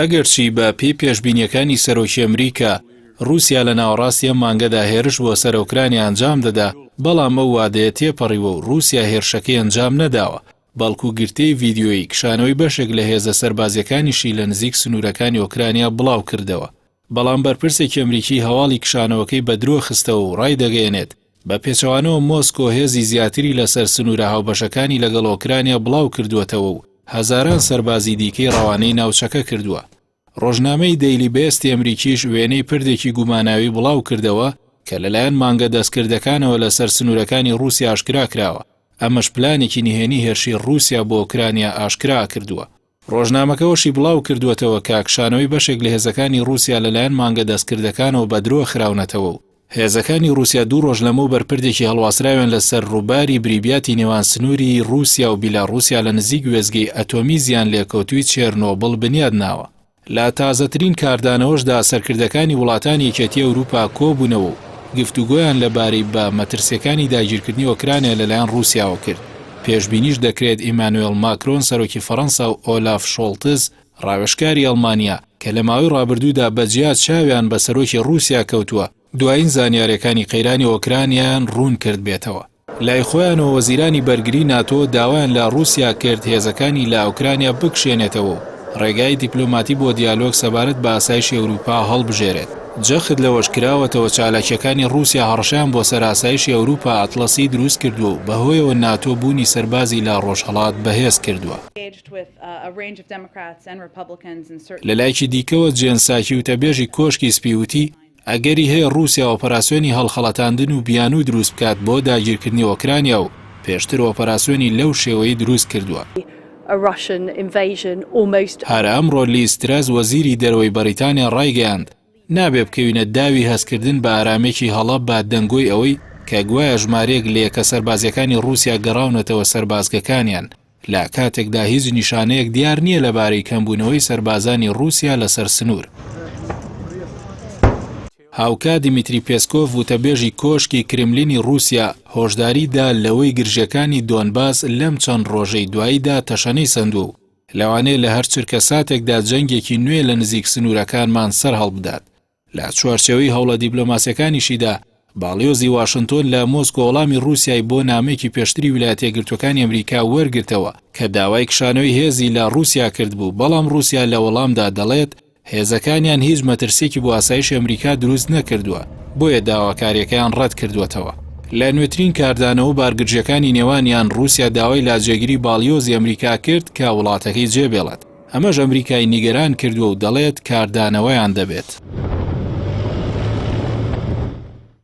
ئەگەرچی بە پێی پێشبینییەکانی سەرۆکی ئەمریکا، ڕووسیا لە ناوەڕاستی ئەم مانگەدا هێرش بۆ سەر ئۆکرانیا ئەنجام دەدا، بەڵام ئەو وادەیە تێپەڕیوە و ڕووسیا هێرشەکەی ئەنجام نەداوە، بەڵکو گرتەی ڤیدیۆیی کشانەوەی بەشێک لە هێزە سەربازییەکانیشی لە نزیک سنوورەکانی ئۆکرانیا بڵاوکردەوە. بەڵام بەرپرسێکی ئەمریکی هەواڵی کشانەوەکەی بە درۆ خستەوە و ڕایدەگەیەنێت، بە پێچەوانەوە مۆسکۆ هێزی زیاتری لەسەر سنوورە هاوبەشەکانی لەگەڵ ئۆکرانیا بڵاوکردووەتەوە و هەزاران سەربازی دیکەی ڕەوانەی ناوچەکە کردووە. ڕۆژنامەی دەیلی بێستی ئەمریکیش وێنەی پردێکی گوماناوی بڵاوکردەوە کە لەلایەن مانگە دەستکردەکانەوە لەسەر سنوورەکانی ڕووسیا ئاشکرا کراوە، ئەمەش پلانێکی نهێنی هێرشی ڕووسیا بۆ ئۆکرانیا ئاشکرا کردووە. ڕۆژنامەکە ئەوەشی بڵاو کردووەتەوە کە کشانەوەی بەشێک لە هێزەکانی ڕووسیا لەلایەن مانگە دەستکردەکانەوە بە درۆ خراونەتەوە و هێزەکانی ڕووسیا دوو ڕۆژ لەمەوبەر پردێکی هەڵواسراویان لەسەر ڕووباری بریبیاتی نێوان سنووری ڕووسیا و بیلاڕووسیا لە نزیک وێستگەی ئەتۆمی زیانلێکەوتووی چێرنۆبڵ بنیاد ناوە. لە تازەترین کاردانەوەشدا سەرکردەکانی وڵاتانی یەکێتی ئەوروپا کۆبوونەوە و گفتوگۆیان لەبارەی بە مەترسییەکانی داگیرکردنی ئۆکرانیا لەلایەن ڕووسیاوە کرد. پێشبینیش دەکرێت ئیمانوێڵ ماکرۆن سەرۆکی فەڕەنسا و ئۆلاف شۆڵتز ڕاوێژکاری ئەڵمانیا کە لە ماوەی ڕابردوودا بە جیا چاویان بە سەرۆکی ڕووسیا کەوتووە، دوایین زانیارییەکانی قەیرانی ئۆکرانیایان ڕوون کردبێتەوە. لای خۆیانەوە وەزیرانی بەرگری ناتۆ داوایان لە ڕووسیا کرد هێزەکانی لە ئۆکرانیا بکشێنێتەوە و ڕێگای دیپلۆماتی بۆ دیالۆگ سەبارەت بە ئاسایشی ئەوروپا هەڵبژێرێت. جەخت لەوەش کراوەتەوە چالاکییەکانی ڕووسیا هەڕەشەیان بۆ سەر ئاسایشی ئەوروپا ئەتڵەسی دروست کردووە و بەهۆیەوە ناتۆ بوونی سەربازی لە ڕۆژهەڵات بەهێز کردووە. لەلایەکی دیکەوە جێن ساکی وتەبێژی کۆشکی سپی وتی، ئەگەری هەیە ڕووسیا ئۆپەراسیۆنی هەڵخەڵەتاندن و بیانوو دروست بکات بۆ داگیرکردنی ئۆکرانیا و پێشتر ئۆپەراسیۆنی لەو شێوەیەی دروست کردووە. هەر ئەمڕۆ لیز ترەس وەزیری دەرەوەی بەڕیتانیا ڕایگەیاند، نابێ بکەوینە داوی هەستکردن بە ئارامییەکی هەڵە بە دەنگۆی ئەوەی کە گوایە ژمارەیەک لە یەکە سەربازییەکانی ڕووسیا گەڕاونەتەوە سەربازگەکانیان، لە کاتێکدا هیچ نیشانەیەک دیار نییە لەبارەی کەمبوونەوەی سەربازانی ڕووسیا لەسەر سنوور. هاوکات دیمیتری پێسکۆڤ وتەبێژی کۆشکی کرملینی ڕووسیا هۆشداری دا لەوەی گرژییەکانی دۆنباس لەم چەند ڕۆژەی دواییدا تەشەنەی سەندووە و لەوانەیە لە هەر چرکەساتێکدا جەنگێکی نوێ لە نزیک سنوورەکانمان سەرهەڵبدات. لە چوارچێوەی هەوڵە دیپلۆماسییەکانیشیدا، باڵیۆزی واشنتۆن لە مۆسکۆ وەڵامی ڕووسیای بۆ نامەیەکی پێشتری ویلایەتە یەکگرتووەکانی ئەمریکا وەرگرتەوە کە داوای کشانەوەی هێزی لە ڕووسیا کردبوو، بەڵام ڕووسیا لە وەڵامدا دەڵێت، هێزەکانیان هیچ مەترسییەکی بۆ ئاسایشی ئەمریکا دروست نەکردووە، بۆیە داواکارییەکەیان ڕەتکردووەتەوە. لە نوێترین کاردانەوە و بارگرژییەکانی نێوانیان، ڕووسیا داوای لە جێگری باڵیۆزی ئەمریکا کرد کە وڵاتەکەی جێبێڵێت. ئەمەش ئەمریکای نیگەران کردووە و دەڵێت کاردانەوەیان دەبێت.